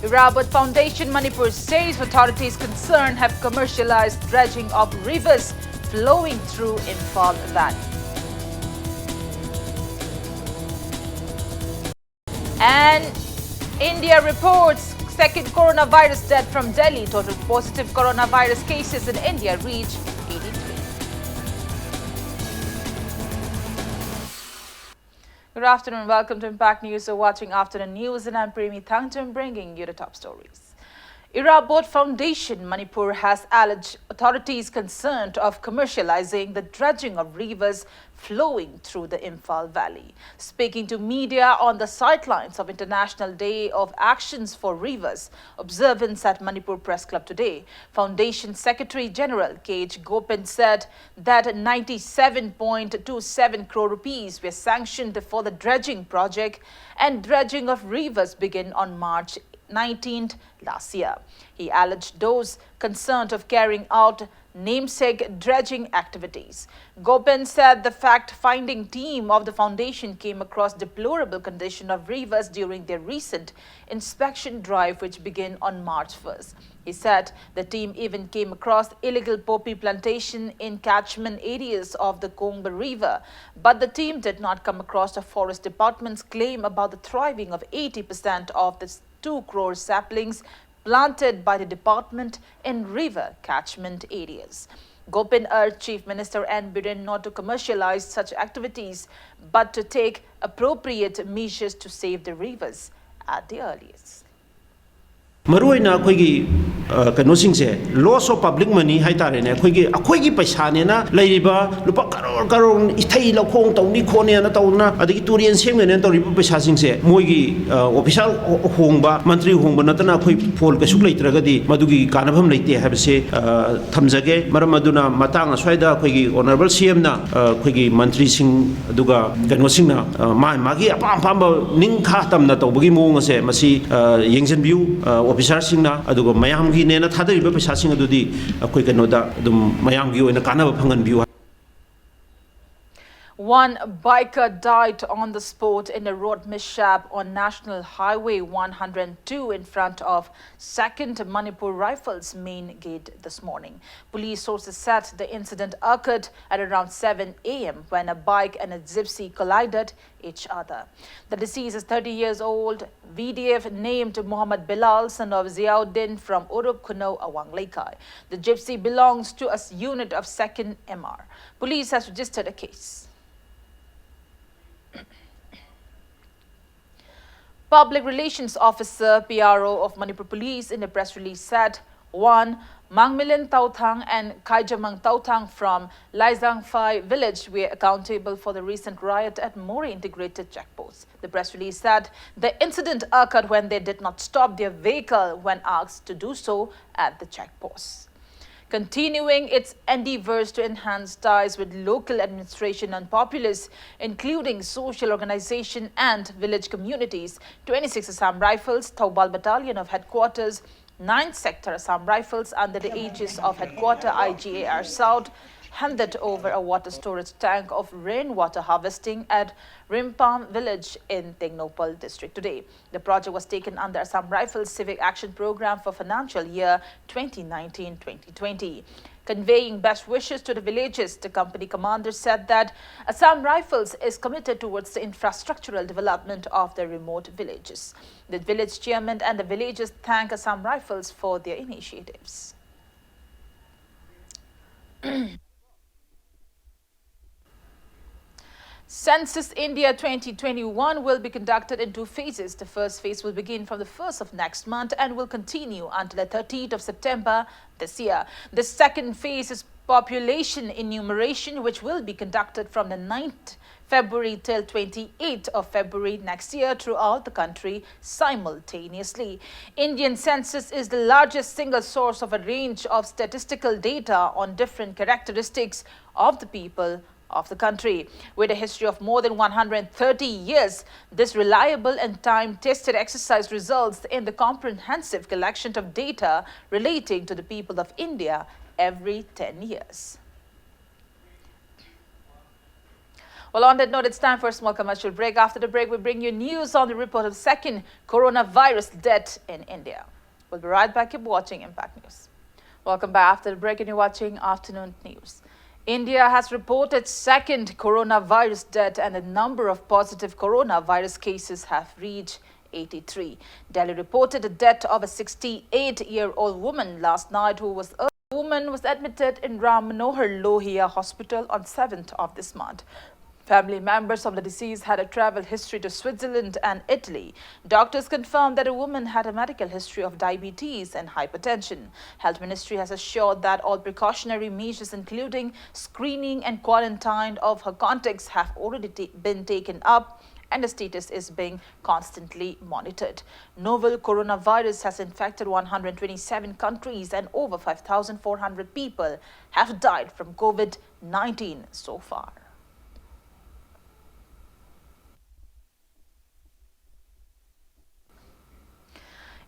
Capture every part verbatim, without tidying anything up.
Irabot Foundation Manipur says authorities concerned have commercialized dredging of rivers flowing through Imphal Valley. And India reports second coronavirus death from Delhi. Total positive coronavirus cases in India reach eighty-three. Good afternoon. Welcome to Impact News. You're watching Afternoon News, and I'm Premi Thangtum, bringing you the top stories. Irabot Foundation Manipur has alleged authorities concerned of commercializing the dredging of rivers flowing through the Imphal Valley. Speaking to media on the sidelines of International Day of Actions for Rivers observance at Manipur Press Club today, Foundation Secretary General K H Gopen said that ninety-seven point two seven crore rupees were sanctioned for the dredging project, and dredging of rivers began on March nineteenth last year. He alleged those concerned of carrying out namesake dredging activities. Gopen said the fact-finding team of the foundation came across deplorable condition of rivers during their recent inspection drive, which began on March first. He said the team even came across illegal poppy plantation in catchment areas of the Kongba River, but the team did not come across the forest department's claim about the thriving of eighty percent of the two crore saplings planted by the department in river catchment areas. Gopen urged Chief Minister N Biren not to commercialize such activities, but to take appropriate measures to save the rivers at the earliest. ꯃꯔꯨꯑꯣꯏꯅ ꯑꯩꯈꯣꯏꯒꯤ ꯑ, ꯀꯩꯅꯣꯁꯤꯡꯁꯦ, loss of public money ꯍꯥꯏꯇꯥꯔꯦꯅꯦ, ꯑꯩꯈꯣꯏꯒꯤ ꯑꯩꯈꯣꯏꯒꯤ ꯄꯩꯁꯥꯅꯦꯅ ꯂꯩꯔꯤꯕ ꯂꯨꯄꯥ ꯀꯔꯣꯔ ꯀꯔꯣꯔ ꯏꯊꯩ ꯂꯧꯈꯣꯡ ꯇꯧꯅꯤ ꯈꯣꯠꯅꯦꯅ ꯇꯧꯗꯅ, ꯑꯗꯒꯤ ꯇꯨꯔꯦꯟ ꯁꯦꯝꯒꯅꯦꯅ ꯇꯧꯔꯤꯕ ꯄꯩꯁꯥꯁꯤꯡꯁꯦ ꯃꯣꯏꯒꯤ ꯑ, ꯑꯣꯐꯤꯁꯥꯔ ꯍꯣꯡꯕ, ꯃꯟꯇ꯭ꯔꯤ ꯍꯣꯡꯕ ꯅꯠꯇꯅ ꯑꯩꯈꯣꯏ ꯐꯣꯜ ꯀꯩꯁꯨ ꯂꯩꯇ꯭ꯔꯒꯗꯤ ꯃꯗꯨꯒꯤ ꯀꯥꯟꯅꯐꯝ ꯂꯩꯇꯦ ꯍꯥꯏꯕꯁꯦ ꯑ, ꯊꯝꯖꯒꯦ꯫ ꯃꯔꯝ ꯑꯗꯨꯅ ꯃꯇꯥꯡ ꯑꯁ꯭ꯋꯥꯏꯗ ꯑꯩꯈꯣꯏꯒꯤ ꯑꯣꯅꯔꯦꯕꯜ ꯁꯤ ꯑꯦꯝꯅ ꯑꯩꯈꯣꯏꯒꯤ ꯃꯟꯇ꯭ꯔꯤꯁꯤꯡ ꯑꯗꯨꯒ ꯀꯩꯅꯣꯁꯤꯡꯅ ꯑ, ꯃꯥ ꯃꯥꯒꯤ ꯑꯄꯥꯝ ꯑꯄꯥꯝꯕ ꯅꯤꯡꯈꯥ ꯇꯝꯅ ꯇꯧꯕꯒꯤ ꯃꯑꯣꯡ ꯑꯁꯦ ꯃꯁꯤ ꯑ, ꯌꯦꯡꯁꯤꯟꯕꯤꯌꯨ꯫ ꯑ, ꯑꯣꯐꯤꯁꯥꯔꯁꯤꯡꯅ, ꯑꯗꯨꯒ ꯃꯌꯥꯝꯒꯤꯅꯦꯅ ꯊꯥꯗꯔꯤꯕ ꯄꯩꯁꯥꯁꯤꯡ ꯑꯗꯨꯗꯤ ꯑꯩꯈꯣꯏ ꯀꯩꯅꯣꯗ ꯑꯗꯨꯝ ꯃꯌꯥꯝꯒꯤ ꯑꯣꯏꯅ ꯀꯥꯟꯅꯕ ꯐꯪꯍꯟꯕꯤꯌꯨ꯫ One biker died on the spot in a road mishap on National Highway one hundred two in front of Second Manipur Rifles main gate this morning. Police sources said the incident occurred at around seven a m when a bike and a gypsy collided each other. The deceased is thirty years old V D F named Muhammad Bilal, son of Ziauddin from Urup Khunou, Awang Leikai. The gypsy belongs to a s- unit of Second M R. Police has registered a case. Public Relations Officer, P R O, of Manipur Police in a press release said, one, Mangmilen Tauthang and Kaijamang Tauthang from Laizangphai village were accountable for the recent riot at Moreh Integrated Checkpost. The press release said the incident occurred when they did not stop their vehicle when asked to do so at the checkpost. Continuing its endeavors to enhance ties with local administration and populace, including social organization and village communities, twenty-six Assam Rifles, Thoubal Battalion of Headquarters, ninth Sector Assam Rifles, under the aegis of Headquarter I G A R South, handed over a water storage tank of rainwater harvesting at Rimpam village in Tengnoupal district today. The project was taken under Assam Rifles Civic Action Program for financial year twenty nineteen twenty twenty. Conveying best wishes to the villages, the company commander said that Assam Rifles is committed towards the infrastructural development of the remote villages. The village chairman and the villagers thank Assam Rifles for their initiatives. Census India twenty twenty-one will be conducted in two phases. The first phase will begin from the first of next month and will continue until the thirteenth of September this year. The second phase is population enumeration, which will be conducted from the ninth February till twenty-eighth of February next year throughout the country simultaneously. Indian census is the largest single source of a range of statistical data on different characteristics of the people of the country. With a history of more than one hundred thirty years, this reliable and time-tested exercise results in the comprehensive collection of data relating to the people of India every ten years. Well, on that note, it's time for a small commercial break. After the break, we bring you news on the report of second coronavirus death in India. We'll be right back. Keep watching Impact News. Welcome back after the break, and you're watching Afternoon News. India has reported second coronavirus death, and the number of positive coronavirus cases have reached eighty-three. Delhi reported the death of a sixty-eight-year-old woman last night who was a woman was admitted in Ram Manohar Lohia Hospital on seventh of this month. Family members of the deceased had a travel history to Switzerland and Italy. Doctors confirmed that a woman had a medical history of diabetes and hypertension. Health Ministry has assured that all precautionary measures, including screening and quarantine of her contacts, have already ta- been taken up, and the status is being constantly monitored. Novel coronavirus has infected one hundred twenty-seven countries, and over five thousand four hundred people have died from COVID nineteen so far.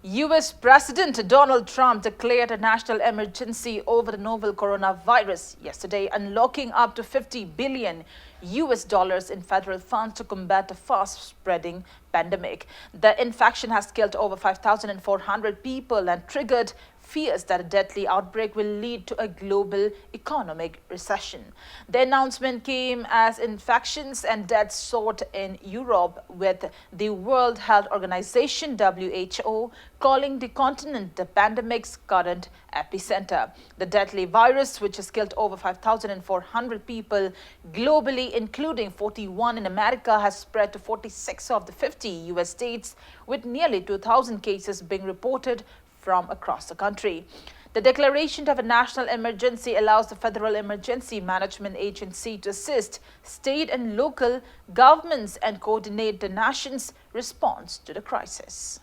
U S President Donald Trump declared a national emergency over the novel coronavirus yesterday, unlocking up to fifty billion U S dollars in federal funds to combat the fast spreading pandemic. The infection has killed over five thousand four hundred people and triggered fears that a deadly outbreak will lead to a global economic recession. The announcement came as infections and deaths soared in Europe, with the World Health Organization, W H O, calling the continent the pandemic's current epicenter. The deadly virus, which has killed over five thousand four hundred people globally, including forty-one in America, has spread to forty-six of the fifty U S states, with nearly two thousand cases being reported from across the country. The declaration of a national emergency allows the Federal Emergency Management Agency to assist state and local governments and coordinate the nation's response to the crisis.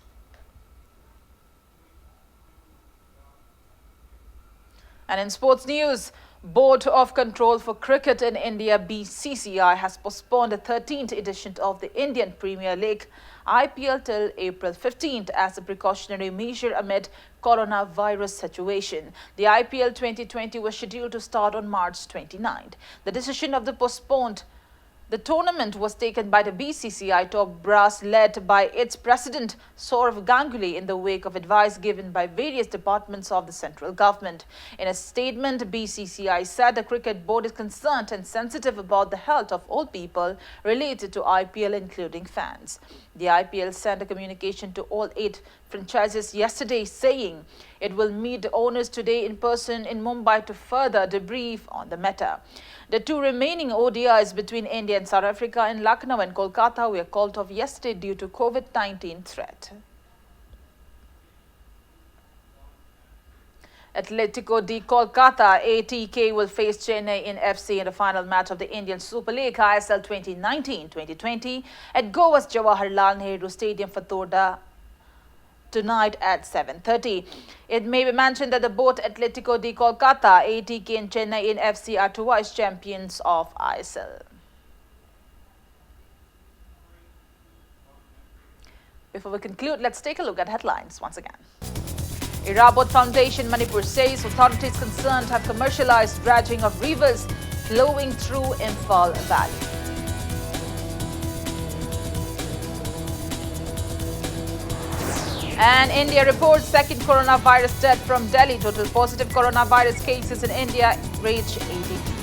And in sports news, Board of Control for Cricket in India, B C C I, has postponed the thirteenth edition of the Indian Premier League, I P L, till April fifteenth as a precautionary measure amid coronavirus situation. The I P L twenty twenty was scheduled to start on March twenty-ninth. The decision of the postponed The tournament was taken by the B C C I top brass led by its president Sourav Ganguly in the wake of advice given by various departments of the central government. In a statement, B C C I said the cricket board is concerned and sensitive about the health of all people related to I P L, including fans. The I P L sent a communication to all eight franchises yesterday saying it will meet the owners today in person in Mumbai to further debrief on the matter. The two remaining O D Is between India and South Africa in Lucknow and Kolkata were called off yesterday due to COVID nineteen threat. Atletico de Kolkata, A T K, will face Chennai in F C in the final match of the Indian Super League, I S L, twenty nineteen twenty twenty at Goa's Jawaharlal Nehru Stadium, Fatorda, tonight at seven thirty. It may be mentioned that the both Atletico de Kolkata, A T K, and Chennai in F C are twice champions of I S L. Before we conclude, let's take a look at headlines once again. Irabot Foundation Manipur says authorities concerned have commercialized dredging of rivers flowing through Imphal Valley. And India reports second coronavirus death from Delhi. Total positive coronavirus cases in India reach eighty-two.